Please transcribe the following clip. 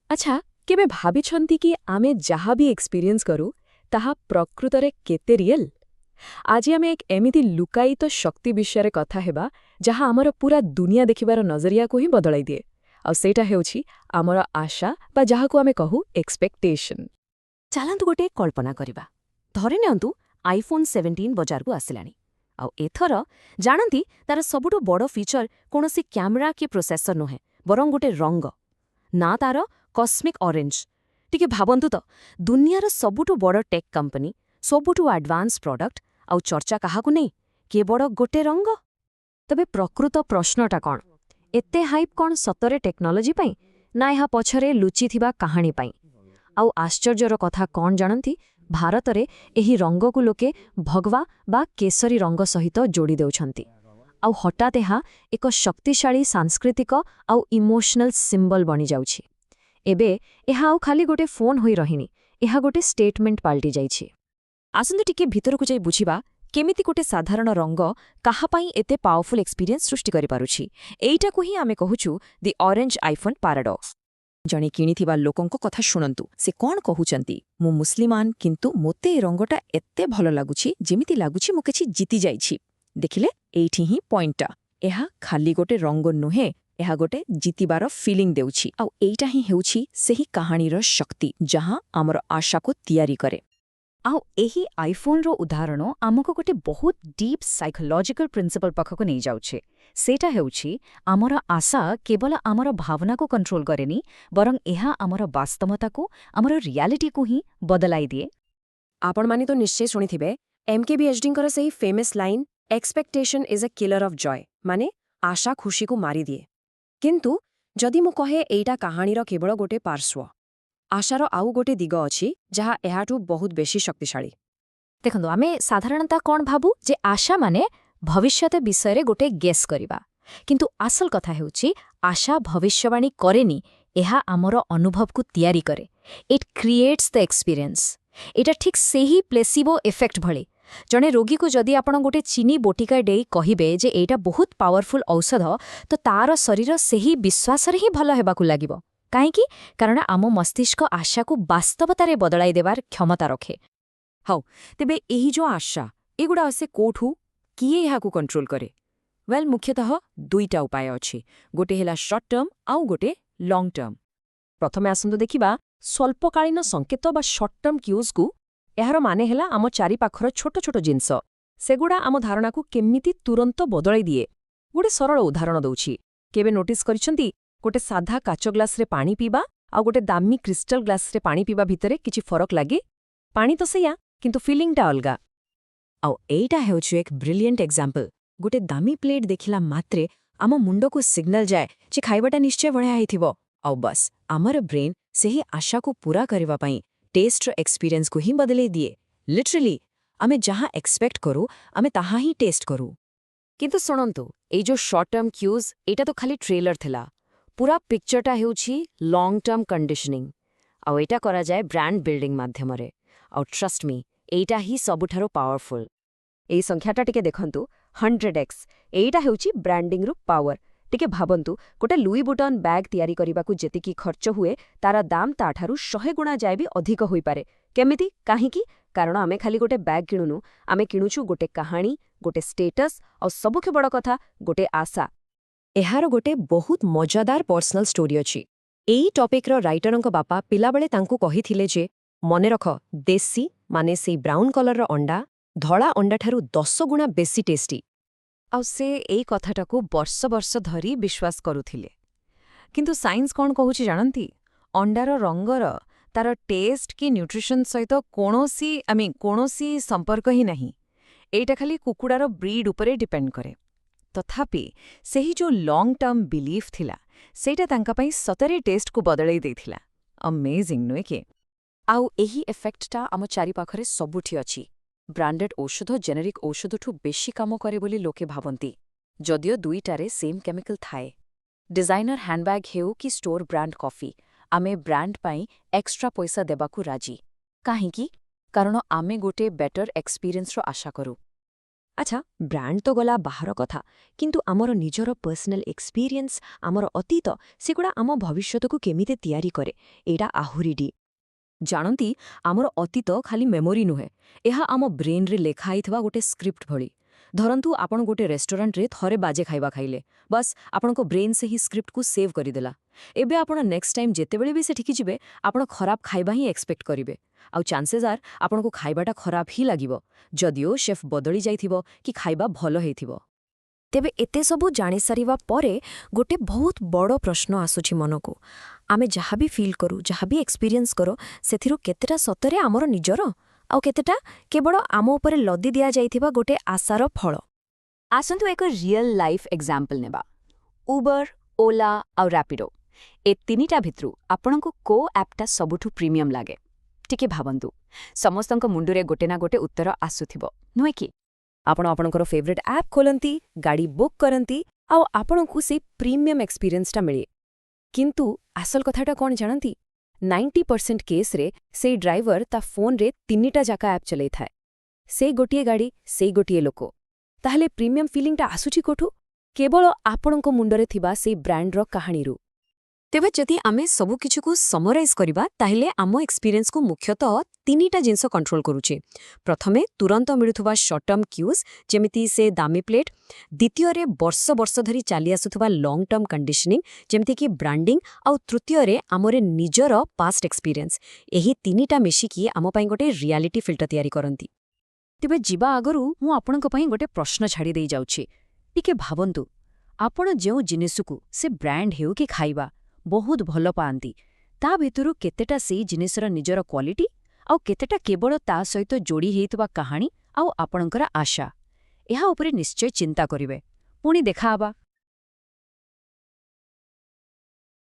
ଆଚ୍ଛା, କେବେ ଭାବିଛନ୍ତି କି ଆମେ ଯାହା ବି ଏକ୍ସପିରିଏନ୍ସ କରୁ, ତାହା ପ୍ରକୃତରେ କେତେ ରିଏଲ୍? ଆଜି ଆମେ ଏକ ଏମିତି ଲୁକାୟିତ ଶକ୍ତି ବିଷୟରେ କଥା ହେବା, ଯାହା ଆମର ପୁରା ଦୁନିଆ ଦେଖିବାର ନଜରିଆକୁ ହିଁ ବଦଳାଇ ଦିଏ। ଆଉ ସେଇଟା ହେଉଛି ଆମର ଆଶା ବା ଯାହାକୁ ଆମେ କହୁ ଏକ୍ସପେକ୍ଟେସନ୍। ଚାଲନ୍ତୁ ଗୋଟେ କଳ୍ପନା କରିବା। ଧରି ନିଅନ୍ତୁ, ଆଇଫୋନ୍ 17 ବଜାରକୁ ଆସିଲାଣି। ଆଉ ଏଥର ଜାଣନ୍ତି, ତାର ସବୁଠୁ ବଡ଼ ଫିଚର କୌଣସି କ୍ୟାମେରା କି ପ୍ରୋସେସର ନୁହେଁ, ବରଂ ଗୋଟେ ରଙ୍ଗ। ନାଁ ତାର କସ୍ମିକ୍ ଅରେଞ୍ଜ। ଟିକେ ଭାବନ୍ତୁ ତ, ଦୁନିଆର ସବୁଠୁ ବଡ଼ ଟେକ୍ କମ୍ପାନୀ, ସବୁଠୁ ଆଡଭାନ୍ସ ପ୍ରଡକ୍ଟ, ଆଉ ଚର୍ଚ୍ଚା କାହାକୁ ନେଇ? କେବଳ ଗୋଟେ ରଙ୍ଗ। ତେବେ ପ୍ରକୃତ ପ୍ରଶ୍ନଟା କ'ଣ? ଏତେ ହାଇପ୍ କ'ଣ ସତରେ ଟେକ୍ନୋଲୋଜି ପାଇଁ, ନା ଏହା ପଛରେ ଲୁଚିଥିବା କାହାଣୀ ପାଇଁ? ଆଉ ଆଶ୍ଚର୍ଯ୍ୟର କଥା କ'ଣ ଜାଣନ୍ତି? ଭାରତରେ ଏହି ରଙ୍ଗକୁ ଲୋକେ ଭଗୱା ବା କେଶରୀ ରଙ୍ଗ ସହିତ ଯୋଡ଼ି ଦେଉଛନ୍ତି। ଆଉ ହଠାତ୍ ଏହା ଏକ ଶକ୍ତିଶାଳୀ ସାଂସ୍କୃତିକ ଆଉ ଇମୋସନାଲ ସିମ୍ବଲ ବନିଯାଉଛି। ଏବେ ଏହା ଆଉ ଖାଲି ଗୋଟେ ଫୋନ୍ ହୋଇ ରହିନି, ଏହା ଗୋଟେ ଷ୍ଟେଟମେଣ୍ଟ ପାଲଟି ଯାଇଛି। ଆସନ୍ତୁ ଟିକେ ଭିତରକୁ ଯାଇ ବୁଝିବା, କେମିତି ଗୋଟେ ସାଧାରଣ ରଙ୍ଗ କାହା ପାଇଁ ଏତେ ପାୱାରଫୁଲ୍ ଏକ୍ସପିରିଏନ୍ସ ସୃଷ୍ଟି କରିପାରୁଛି। ଏଇଟାକୁ ହିଁ ଆମେ କହୁଛୁ ଦି ଅରେଞ୍ଜ ଆଇଫୋନ୍ ପାରାଡକ୍ସ। ଜଣେ କିଣିଥିବା ଲୋକଙ୍କ କଥା ଶୁଣନ୍ତୁ, ସେ କ'ଣ କହୁଛନ୍ତି। "ମୁଁ ମୁସଲିମାନ, କିନ୍ତୁ ମୋତେ ଏ ରଙ୍ଗଟା ଏତେ ଭଲ ଲାଗୁଛି, ଯେମିତି ଲାଗୁଛି ମୁଁ କିଛି ଜିତି ଯାଇଛି।" ଦେଖିଲେ, ଏଇଠି ହିଁ ପଏଣ୍ଟଟା। ଏହା ଖାଲି ଗୋଟେ ରଙ୍ଗ ନୁହେଁ, ଏହା ଗୋଟେ ଜିତିବାର ଫିଲିଂ ଦେଉଛି। ଆଉ ଏଇଟା ହିଁ ହେଉଛି ସେହି କାହାଣୀର ଶକ୍ତି, ଯାହା ଆମର ଆଶାକୁ ତିଆରି କରେ। ଆଉ ଏହି ଆଇଫୋନ୍ର ଉଦାହରଣ ଆମକୁ ଗୋଟେ ବହୁତ ଡିପ୍ ସାଇକୋଲୋଜିକାଲ ପ୍ରିନ୍ସିପଲ୍ ପାଖକୁ ନେଇଯାଉଛି। ସେଇଟା ହେଉଛି, ଆମର ଆଶା କେବଳ ଆମର ଭାବନାକୁ କଣ୍ଟ୍ରୋଲ କରେନି, ବରଂ ଏହା ଆମର ବାସ୍ତବତାକୁ, ଆମର ରିଆଲିଟିକୁ ହିଁ ବଦଳାଇ ଦିଏ। ଆପଣମାନେ ତ ନିଶ୍ଚୟ ଶୁଣିଥିବେ ଏମ୍କେବିଏଚଡିଙ୍କର ସେଇ famous line, "Expectation is a killer of joy", ମାନେ ଆଶା ଖୁସିକୁ ମାରିଦିଏ। କିନ୍ତୁ ଯଦି ମୁଁ କହେ ଏଇଟା କାହାଣୀର କେବଳ ଗୋଟେ ପାର୍ଶ୍ୱ, ଆଶାର ଆଉ ଗୋଟେ ଦିଗ ଅଛି, ଯାହା ଏହାଠୁ ବହୁତ ବେଶୀ ଶକ୍ତିଶାଳୀ? ଦେଖନ୍ତୁ, ଆମେ ସାଧାରଣତଃ କ'ଣ ଭାବୁ ଯେ ଆଶା ମାନେ ଭବିଷ୍ୟତ ବିଷୟରେ ଗୋଟେ ଗେସ୍ କରିବା। କିନ୍ତୁ ଆସଲ କଥା ହେଉଛି, ଆଶା ଭବିଷ୍ୟବାଣୀ କରେନି, ଏହା ଆମର ଅନୁଭବକୁ ତିଆରି କରେ। It creates the experience. ଏଇଟା ଠିକ୍ ସେହି ପ୍ଲେସିବୋ ଇଫେକ୍ଟ ଭଳି। ଜଣେ ରୋଗୀକୁ ଯଦି ଆପଣ ଗୋଟେ ଚିନି ବଟିକା ଦେଇ କହିବେ ଯେ ଏଇଟା ବହୁତ ପାୱାରଫୁଲ୍ ଔଷଧ, ତ ତାର ଶରୀର ସେହି ବିଶ୍ୱାସରେ ହିଁ ଭଲ ହେବାକୁ ଲାଗିବ। କାହିଁକି? କାରଣ ଆମ ମସ୍ତିଷ୍କ ଆଶାକୁ ବାସ୍ତବତାରେ ବଦଳାଇ ଦେବାର କ୍ଷମତା ରଖେ। ହଉ, ତେବେ ଏହି ଯେଉଁ ଆଶା, ଏଗୁଡ଼ା ଆସେ କୋଉଠୁ? କିଏ ଏହାକୁ କଣ୍ଟ୍ରୋଲ କରେ? ୱେଲ୍, ମୁଖ୍ୟତଃ ଦୁଇଟା ଉପାୟ ଅଛି। ଗୋଟେ ହେଲା ସର୍ଟ ଟର୍ମ, ଆଉ ଗୋଟେ ଲଙ୍ଗ ଟର୍ମ। ପ୍ରଥମେ ଆସନ୍ତୁ ଦେଖିବା ସ୍ୱଳ୍ପକାଳୀନ ସଂକେତ ବା ସର୍ଟ ଟର୍ମ କ୍ୟୁଜ୍କୁ। ଏହାର ମାନେ ହେଲା ଆମ ଚାରିପାଖର ଛୋଟ ଛୋଟ ଜିନିଷ, ସେଗୁଡ଼ା ଆମ ଧାରଣାକୁ କେମିତି ତୁରନ୍ତ ବଦଳାଇ ଦିଏ। ଗୋଟେ ସରଳ ଉଦାହରଣ ଦଉଛି। କେବେ ନୋଟିସ୍ କରିଛନ୍ତି, ଗୋଟେ ସାଧା କାଚ ଗ୍ଲାସରେ ପାଣି ପିଇବା ଆଉ ଗୋଟେ ଦାମୀ କ୍ରିଷ୍ଟାଲ ଗ୍ଲାସରେ ପାଣି ପିଇବା ଭିତରେ କିଛି ଫରକ ଲାଗେ? ପାଣି ତ ସେଇଆ, କିନ୍ତୁ ଫିଲିଂଟା ଅଲଗା। ଆଉ ଏଇଟା ହେଉଛି ଏକ ବ୍ରିଲିଏଣ୍ଟ ଏକ୍ଜାମ୍ପଲ୍। ଗୋଟେ ଦାମୀ ପ୍ଲେଟ୍ ଦେଖିଲା ମାତ୍ରେ ଆମ ମୁଣ୍ଡକୁ ସିଗ୍ନାଲ ଯାଏ ଯେ ଖାଇବାଟା ନିଶ୍ଚୟ ବଢ଼ିଆ ହେଇଥିବ। ଆଉ ବସ୍, ଆମର ବ୍ରେନ୍ ସେହି ଆଶାକୁ ପୂରା କରିବା ପାଇଁ ଟେଷ୍ଟର ଏକ୍ସପିରିଏନ୍ସକୁ ହିଁ ବଦଳେଇ ଦିଏ। ଲିଟରାଲି, ଆମେ ଯାହା ଏକ୍ସପେକ୍ଟ କରୁ, ଆମେ ତାହା ହିଁ ଟେଷ୍ଟ କରୁ। କିନ୍ତୁ ଶୁଣନ୍ତୁ, ଏଇ ଯୋଉ ସର୍ଟ ଟର୍ମ କ୍ୟୁଜ୍, ଏଇଟା ତ ଖାଲି ଟ୍ରେଲର ଥିଲା। ପୁରା ପିକ୍ଚରଟା ହେଉଛି ଲଙ୍ଗ ଟର୍ମ କଣ୍ଡିସନିଂ। ଆଉ ଏଇଟା କରାଯାଏ ବ୍ରାଣ୍ଡ ବିଲ୍ଡିଂ ମାଧ୍ୟମରେ। ଆଉ ଟ୍ରଷ୍ଟ ମି, ଏଇଟା ହିଁ ସବୁଠାରୁ ପାୱାରଫୁଲ୍। ଏଇ ସଂଖ୍ୟାଟା ଟିକେ ଦେଖନ୍ତୁ, 100x। ଏଇଟା ହେଉଛି ବ୍ରାଣ୍ଡିଂର ପାୱାର। ଟିକେ ଭାବନ୍ତୁ, ଗୋଟେ ଲୁଇ ବୁଟନ୍ ବ୍ୟାଗ୍ ତିଆରି କରିବାକୁ ଯେତିକି ଖର୍ଚ୍ଚ ହୁଏ, ତାର ଦାମ ତାଠାରୁ 100 ଗୁଣା ଯାଏ ବି ଅଧିକ ହୋଇପାରେ। କେମିତି? କାହିଁକି? କାରଣ ଆମେ ଖାଲି ଗୋଟେ ବ୍ୟାଗ୍ କିଣୁନୁ, ଆମେ କିଣୁଛୁ ଗୋଟେ କାହାଣୀ, ଗୋଟେ ଷ୍ଟେଟସ୍, ଆଉ ସବୁଠୁ ବଡ଼ କଥା, ଗୋଟେ ଆଶା। ଏହାର ଗୋଟେ ବହୁତ ମଜାଦାର ପର୍ସନାଲ ଷ୍ଟୋରି ଅଛି। ଏଇ ଟପିକ୍ର ରାଇଟରଙ୍କ ବାପା ପିଲାବେଳେ ତାଙ୍କୁ କହିଥିଲେ ଯେ ମନେ ରଖ, ଦେଶୀ ମାନେ ସେଇ ବ୍ରାଉନ୍ କଲରର ଅଣ୍ଡା ଧଳା ଅଣ୍ଡାଠାରୁ 10 ଗୁଣା ବେଶୀ ଟେଷ୍ଟି। ଆଉ ସେ ଏଇ କଥାଟାକୁ ବର୍ଷ ବର୍ଷ ଧରି ବିଶ୍ୱାସ କରୁଥିଲେ। କିନ୍ତୁ ସାଇନ୍ସ କ'ଣ କହୁଛି ଜାଣନ୍ତି? ଅଣ୍ଡାର ରଙ୍ଗର ତାର ଟେଷ୍ଟ କି ନ୍ୟୁଟ୍ରିସନ୍ ସହିତ କୌଣସି I mean କୌଣସି ସମ୍ପର୍କ ହିଁ ନାହିଁ। ଏଇଟା ଖାଲି କୁକୁଡ଼ାର ବ୍ରିଡ୍ ଉପରେ ଡିପେଣ୍ଡ କରେ। ତଥାପି ସେହି ଯେଉଁ ଲଙ୍ଗ ଟର୍ମ ବିଲିଫ୍ ଥିଲା, ସେଇଟା ତାଙ୍କ ପାଇଁ ସତରେ ଟେଷ୍ଟକୁ ବଦଳେଇ ଦେଇଥିଲା। ଅମେଜିଂ, ନୁହେଁ କି? ଆଉ ଏହି ଏଫେକ୍ଟଟା ଆମ ଚାରିପାଖରେ ସବୁଠି ଅଛି। ବ୍ରାଣ୍ଡେଡ୍ ଔଷଧ ଜେନେରିକ୍ ଔଷଧଠୁ ବେଶୀ କାମ କରେ ବୋଲି ଲୋକେ ଭାବନ୍ତି, ଯଦିଓ ଦୁଇଟାରେ ସେମ୍ କେମିକାଲ ଥାଏ। ଡିଜାଇନର ହ୍ୟାଣ୍ଡବ୍ୟାଗ୍ ହେଉ କି ଷ୍ଟୋର ବ୍ରାଣ୍ଡ କଫି, ଆମେ ବ୍ରାଣ୍ଡ ପାଇଁ ଏକ୍ସଟ୍ରା ପଇସା ଦେବାକୁ ରାଜି। କାହିଁକି? କାରଣ ଆମେ ଗୋଟେ ବେଟର ଏକ୍ସପିରିଏନ୍ସର ଆଶା କରୁ। ଆଚ୍ଛା, ବ୍ରାଣ୍ଡ ତ ଗଲା ବାହାର କଥା, କିନ୍ତୁ ଆମର ନିଜର ପର୍ସନାଲ ଏକ୍ସପିରିଏନ୍ସ, ଆମର ଅତୀତ, ସେଗୁଡ଼ା ଆମ ଭବିଷ୍ୟତକୁ କେମିତି ତିଆରି କରେ, ଏଇଟା ଆହୁରି ଡିପ୍। ଜାଣନ୍ତି, ଆମର ଅତୀତ ଖାଲି ମେମୋରି ନୁହେଁ, ଏହା ଆମ ବ୍ରେନ୍ରେ ଲେଖା ହେଇଥିବା ଗୋଟେ ସ୍କ୍ରିପ୍ଟ ଭଳି। ଧରନ୍ତୁ, ଆପଣ ଗୋଟେ ରେଷ୍ଟୁରାଣ୍ଟରେ ଥରେ ବାଜେ ଖାଇବା ଖାଇଲେ, ବାସ୍, ଆପଣଙ୍କ ବ୍ରେନ୍ ସେହି ସ୍କ୍ରିପ୍ଟକୁ ସେଭ୍ କରିଦେଲା। ଏବେ ଆପଣ ନେକ୍ସଟ ଟାଇମ୍ ଯେତେବେଳେ ବି ସେଠିକି ଯିବେ, ଆପଣ ଖରାପ ଖାଇବା ହିଁ ଏକ୍ସପେକ୍ଟ କରିବେ। ଆଉ ଚାନ୍ସେସ୍ ଆର୍ ଆପଣଙ୍କୁ ଖାଇବାଟା ଖରାପ ହିଁ ଲାଗିବ, ଯଦିଓ ଶେଫ୍ ବଦଳି ଯାଇଥିବ କି ଖାଇବା ଭଲ ହେଇଥିବ। ତେବେ ଏତେ ସବୁ ଜାଣିସାରିବା ପରେ ଗୋଟେ ବହୁତ ବଡ଼ ପ୍ରଶ୍ନ ଆସୁଛି ମନକୁ। ଆମେ ଯାହା ବି ଫିଲ୍ କରୁ, ଯାହା ବି ଏକ୍ସପିରିଏନ୍ସ କରୁ, ସେଥିରୁ କେତେଟା ସତରେ ଆମର ନିଜର ଆଉ କେତେଟା କେବଳ ଆମ ଉପରେ ଲଦି ଦିଆଯାଇଥିବା ଗୋଟେ ଆଶାର ଫଳ? ଆସନ୍ତୁ ଏକ ରିଅଲ୍ ଲାଇଫ୍ ଏକ୍ଜାମ୍ପଲ୍ ନେବା। ଉବର, ଓଲା ଆଉ ରାପିଡୋ, ଏ ତିନିଟା ଭିତରୁ ଆପଣଙ୍କୁ କୋଉ ଆପ୍ଟା ସବୁଠୁ ପ୍ରିମିୟମ୍ ଲାଗେ? ଟିକେ ଭାବନ୍ତୁ। ସମସ୍ତଙ୍କ ମୁଣ୍ଡରେ ଗୋଟେ ନା ଗୋଟେ ଉତ୍ତର ଆସୁଥିବ, ନୁହେଁ କି? ଆପଣ ଆପଣଙ୍କର ଫେଭରେଟ୍ ଆପ୍ ଖୋଲନ୍ତି, ଗାଡ଼ି ବୁକ୍ କରନ୍ତି ଆଉ ଆପଣଙ୍କୁ ସେଇ ପ୍ରିମିୟମ୍ ଏକ୍ସପିରିଏନ୍ସଟା ମିଳେ। କିନ୍ତୁ ଆସଲ କଥାଟା କ'ଣ ଜାଣନ୍ତି? 90% କେସ୍ରେ ସେଇ ଡ୍ରାଇଭର ତା ଫୋନ୍ରେ ତିନିଟା ଯାକ ଆପ୍ ଚଲେଇଥାଏ। ସେଇ ଗୋଟିଏ ଗାଡ଼ି, ସେଇ ଗୋଟିଏ ଲୋକ। ତାହେଲେ ପ୍ରିମିୟମ୍ ଫିଲିଂଟା ଆସୁଛି କୋଉଠୁ? କେବଳ ଆପଣଙ୍କ ମୁଣ୍ଡରେ ଥିବା ସେଇ ବ୍ରାଣ୍ଡର କାହାଣୀରୁ। ତେବେ ଯଦି ଆମେ ସବୁକିଛିକୁ ସମରାଇଜ୍ କରିବା, ତାହେଲେ ଆମ ଏକ୍ସପିରିଏନ୍ସକୁ ମୁଖ୍ୟତଃ ତିନିଟା ଜିନିଷ କଣ୍ଟ୍ରୋଲ କରୁଛି। ପ୍ରଥମେ, ତୁରନ୍ତ ମିଳୁଥିବା ସର୍ଟ ଟର୍ମ କ୍ୟୁଜ୍, ଯେମିତି ସେ ଦାମୀ ପ୍ଲେଟ୍। ଦ୍ୱିତୀୟରେ, ବର୍ଷ ବର୍ଷ ଧରି ଚାଲି ଆସୁଥିବା ଲଙ୍ଗ ଟର୍ମ କଣ୍ଡିସନିଂ, ଯେମିତିକି ବ୍ରାଣ୍ଡିଂ। ଆଉ ତୃତୀୟରେ, ଆମର ନିଜର ପାଷ୍ଟ ଏକ୍ସପିରିଏନ୍ସ। ଏହି ତିନିଟା ମିଶିକି ଆମ ପାଇଁ ଗୋଟେ ରିଆଲିଟି ଫିଲ୍ଟର ତିଆରି କରନ୍ତି। ତେବେ ଯିବା ଆଗରୁ ମୁଁ ଆପଣଙ୍କ ପାଇଁ ଗୋଟେ ପ୍ରଶ୍ନ ଛାଡ଼ି ଦେଇ ଯାଉଛି। ଟିକେ ଭାବନ୍ତୁ, ଆପଣ ଯେଉଁ ଜିନିଷକୁ, ସେ ବ୍ରାଣ୍ଡ ହେଉ କି ଖାଇବା, ବହୁତ ଭଲ ପାଆନ୍ତି, ତା ଭିତରୁ କେତେଟା ସେଇ ଜିନିଷର ନିଜର କ୍ୱାଲିଟି ଆଉ କେତେଟା କେବଳ ତା ସହିତ ଯୋଡ଼ି ହେଇଥିବା କାହାଣୀ ଆଉ ଆପଣଙ୍କର ଆଶା? ଏହା ଉପରେ ନିଶ୍ଚୟ ଚିନ୍ତା କରିବେ। ପୁଣି ଦେଖାହେବା।